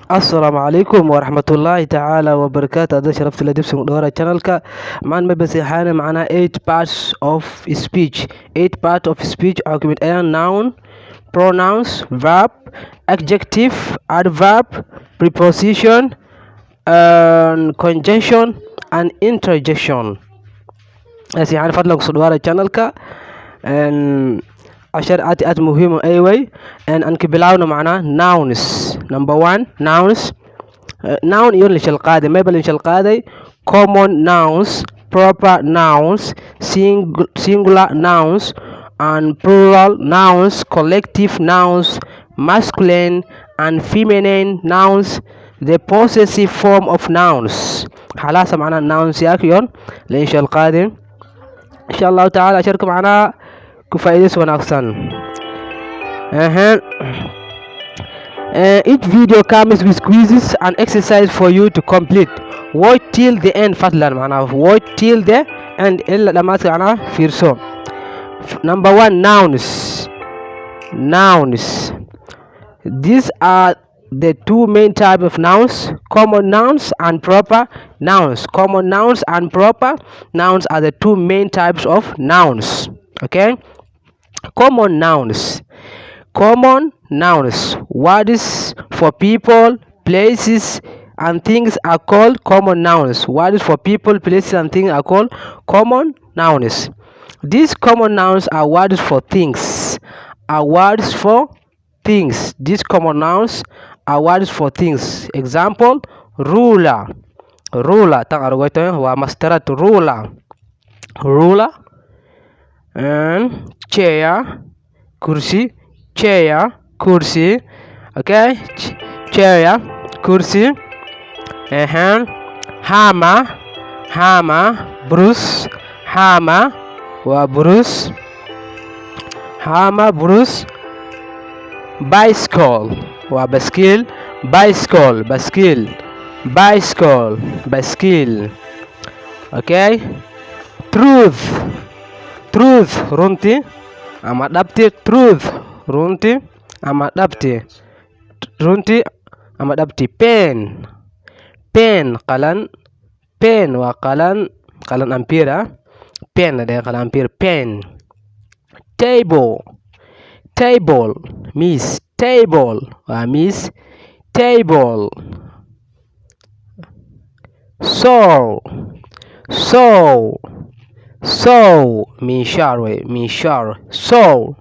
Asalaamu calaykum waraxmatullaahi tacaala wabarakaatu. Hadda sharafta la dibsan dhowra channelka maan ma baseexaana macnaa eight parts of speech. Eight part of speech waxaa kamid ah noun, pronouns, verb, adjective, adverb, preposition and conjunction and interjection. Asiixaan fadlan kusoo dhawaada channelka. Cashar aad aad muhiim u ay aan ka bilaawno macnaa nouns. Number one, nouns. Noun iyo la shal qaaday, mayba la shal qaaday common nouns, proper nouns, singular nouns and plural nouns, collective nouns, masculine and feminine nouns, the possessive form of nouns. Xalaasa macnaa nouns yaak yon la shal qaaday. Insha Allahu tacaala casharka macnaa ku faa'iidaysi wanaagsan. Each video comes with quizzes and exercise for you to complete. Watch till the end. Fadlan macnaa watch till the end, ilaa dhamaadka macnaa fiirso. Number one, nouns. Nouns, these are the two main types of nouns: common nouns and proper nouns. Common nouns and proper nouns are the two main types of nouns. Okay, common nouns. Common nouns, words for people, places and things are called common nouns. Words for people, places and things are called common nouns. These common nouns are words for things, are words for things. These common nouns are words for things. Example: ruler. Ruler tan argoyto waa mastarad. Ruler, ruler. And chair, kursi. Chair, kursi. Okay, chair, kursi. Hammer, hammer, burus. Hammer waa burus. Hammer, burus. Bicycle waa baskiil. Bicycle, baskiil. Bicycle, baskiil. Okay, truth. Truth, runti ama dhabti. Truth, runti ama dhabti. Runti ama dhabti. Pen, pen, qalan. Pen waa qalan, qalan ampir ah. Pen la dhahay, qalan ampir, pen. Table, table, miis. Table waa miis. Table. Saw, saw, saw, minshaar wey. Minshaar, saw.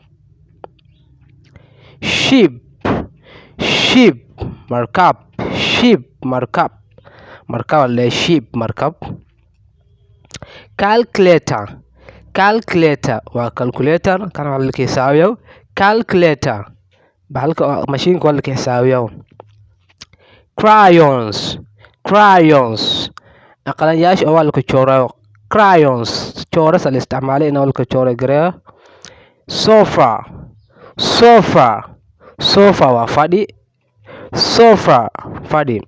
Ship, ship, markab. Ship, markab. Markab la dhahay, ship, markab. Calculator, calculator waa calculator kan waa la xisaabiyo. Calculator, bahalka mashiinka waa la xisaabiyo. Crayons, crayons, qalanyaasha oo waa la jooro. Crayons, jooras la isticmaalay in la jooro gareeyo. Sofa, sofa. Sofa waa fadhi. Sofa, fadhi.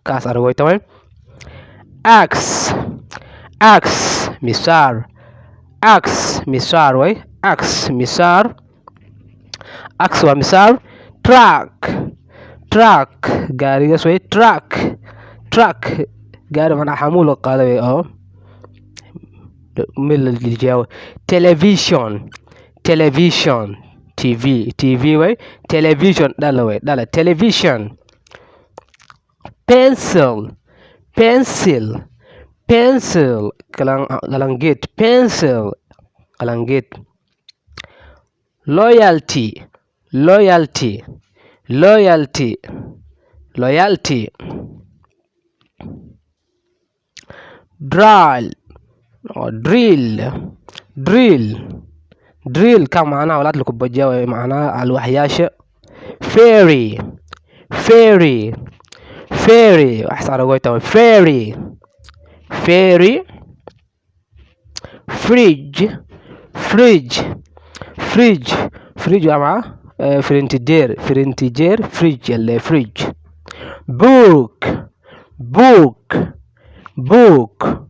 Kaas argoyta way. Axe, axe, misaar. Axe, misaar way. Axe, misaar. Axe waa misaar. Truck, truck, gaarigaas way. Truck, truck, gaari macnaha xamuul qaada way oo meel la dejiyaa. Television, television, TV. TV way. Television, dhala way, dhala. Television. Pencil, pencil, pencil, qalangeed. Pencil, qalangeed. Loyalty, loyalty, loyalty, loyalty. Drill, drill, drill, drill ka macnaha walaad lagu bajiyo macnaha alwaaxyaasha. Ferry, ferry, ferry, wax aragoyta, ferry, ferry. Fridge, fridge, fridge. Fridge waa maca frintijeer. Frintijeer, fridge alle, fridge. Book, book, book,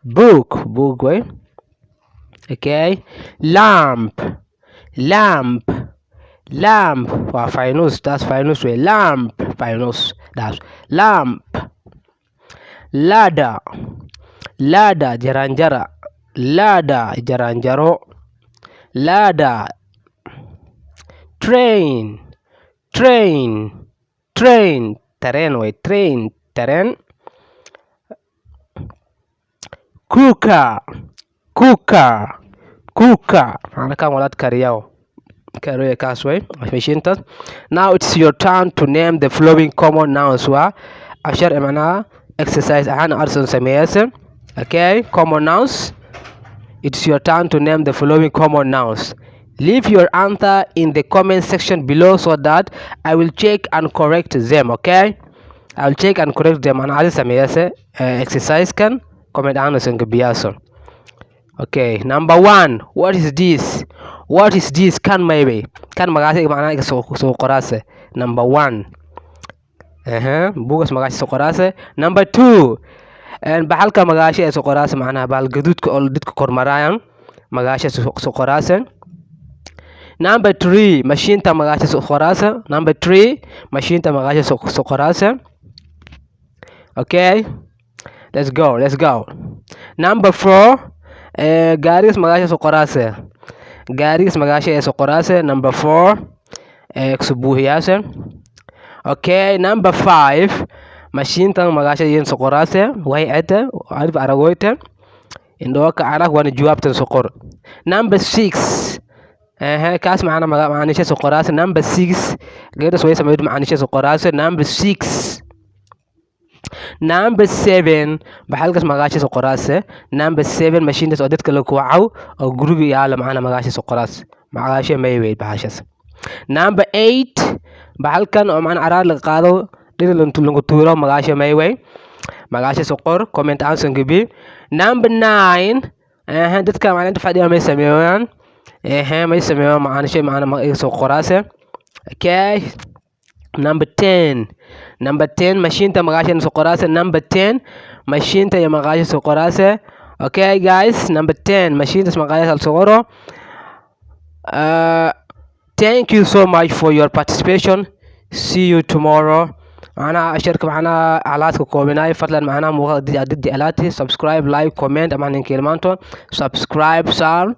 book, book way. Okay, lamp, lamp, lamp waa faynus. Taas faynus way. Lamp, faynus. Aynos dhaas. Lamp, ladder, ladder, jaranjara. Ladder, jaranjaro. Ladder. Train, train, train, tareen way. Train, tareen. Cooker, cooker, cooker, macna kan walaad kariyaw kariyo kaas way mashiintaas. Now it's your turn to name the following common nouns. Waa cashar macnaha exercise ahaan arson sameeyase. Okay, common nouns. It's your turn to name the following common nouns. Leave your answer in the comment section below so that I will check and correct them. Okay, I will check and correct them. Ana adi sameeyase exercise kan comment ahaan usan gabiyaaso. Okay, number one, what is this? What is this? Kan maybe kan magaasi macnaha iga soo qoraase. Number one, buugas magaasha soo qoraase. Number two, bahalka magaasha ee soo qoraase, macnaha bahal gaduudka oo dadka kormaraayan magaasha soo qoraase. Number three, mashiinta magaasha soo qoraase. Number three, mashiinta magaasha soo qoraase. Okay, let's go, let's go. Number four, gaarigas magaasha soo qoraase. Gaarigas magaasha ee soo qoraase. Number four, kusoo buuxiyaase. Okay, number five, mashiintan magaasha yin soo qoraase. Way ete arif aragoyte indhoka arag waana jawaabtan soo qor. Number six, kaas macna macaanisha soo qoraase. Number six, geedas way sameeyay macaanisha soo qoraase. Number six. Number seven, bahalkas magaasha soo qoraase. Number seven, mashiintas oo dadka lagu wacaw oo guriga yaala macna magaasha soo qoraase. Magaasha may weyd bahashas. Number eight, bahalkan oo macna caraar laga qaado dhina lagu tuuro magaasha may wey magaasha soo qor, comment answer gibi. Number nine, dadka maalinta fadhiya may sameeyaan? May sameeyaan macaanisha macna soo qoraase. Okay, number 10, number 10, mashiinta magaasha soo qoraase. Number 10, mashiinta iyo magaasha soo qoraase. Okay guys, number 10, mashiintas magaasha soo qoro. Thank you so much for your participation. See you tomorrow. Macnaha casharka macnaha calaadka koobinaay. Fadlan macnaha muuqaal hadii jeclaatay, subscribe, like, comment ama ninka ilmaanto subscribe saar,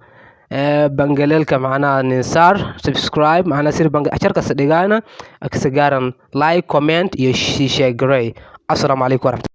bangaleelka macnaha nin saar subscribe, macnaha sir bang casharka dhigaana aksa gaaran. Like, comment iyo share garay. Assalaamu calaykum waraxmatullahi.